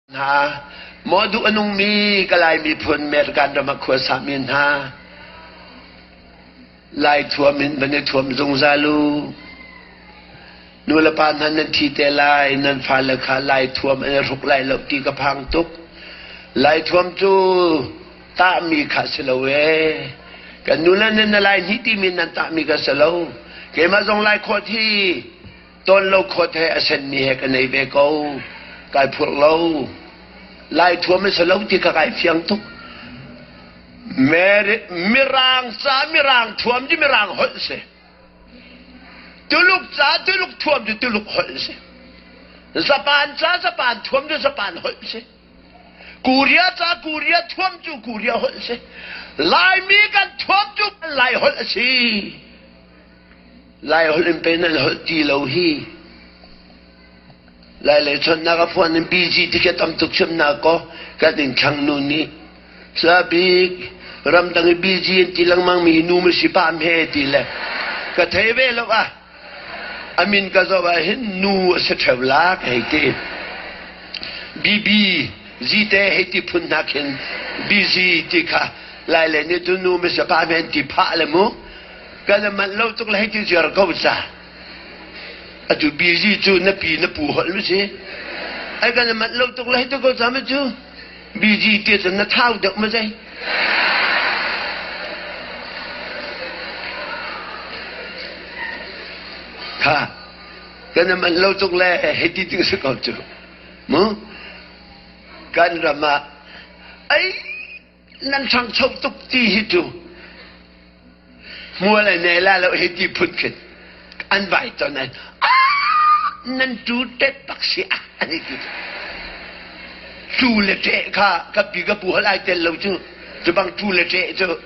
Hna, maw duh a nungmi ka Lai miphun American ram ah khuasami hna, Lai thuam in van i thuam zungzal u. Nu le pa hna nan thi te lai, nan fale kha Lai thuam an i hruk lai lo ti ka phang tuk. Lai thuam cu tahmi kha si lo ee. Kan nu le nan na Lai hni timi nan tahmi kha si lo. Keimah zong Lai khawt hi Tawn lo khawt he a senmi he ka nei ve ko. Kai phurh lo. Lai thuam a si lo ti kha kai fiang tuk. Mirang ca mirang thuam cu mirang holh si. Tuluk ca Tuluk thuam cu Tuluk holh si. Japan ca Japan thuam cu Japan holh si. Korea ca Korea thuam cu Korea holh si. Laimi kan thuam cu Lai holh a si. Lai holh in pei nan holh ti lo hi. Lai lei chawnhnak a phuan in busy ti khi tam tuk chimnak ko kan in thlang nu nih sabik ramdang i busy an ti lengmang mi hi nu ma si pa hme ti le ka thei ve lo ah amin ka zoh ah hin nu a si ṭheu la ka hei ti BB zite hei ti phun hna khin busy ti kha lai lei nih cun nu ma si pa hme an ti phah le mu Kan i manh lo tuk le hei ti ziar ko ca. Atu busy cu na pi na pu holh ma si. Ai kan i manh lo tuk le hei ti ko ca ma cu. Busy ti cun na thau deuh ma zei. Kha kan i manh lo tuk le hei ti ding si ko cu. Mu kan ram ah ai nan ṭhangcho tuk ti hi cu hmual a nei la lo hi ti phun khin an vai ton ai nan tu tet bak si ah an ti tu le ṭe kha ka pi ka pu hal ai tel lo cu cu bang tu le ṭe cu.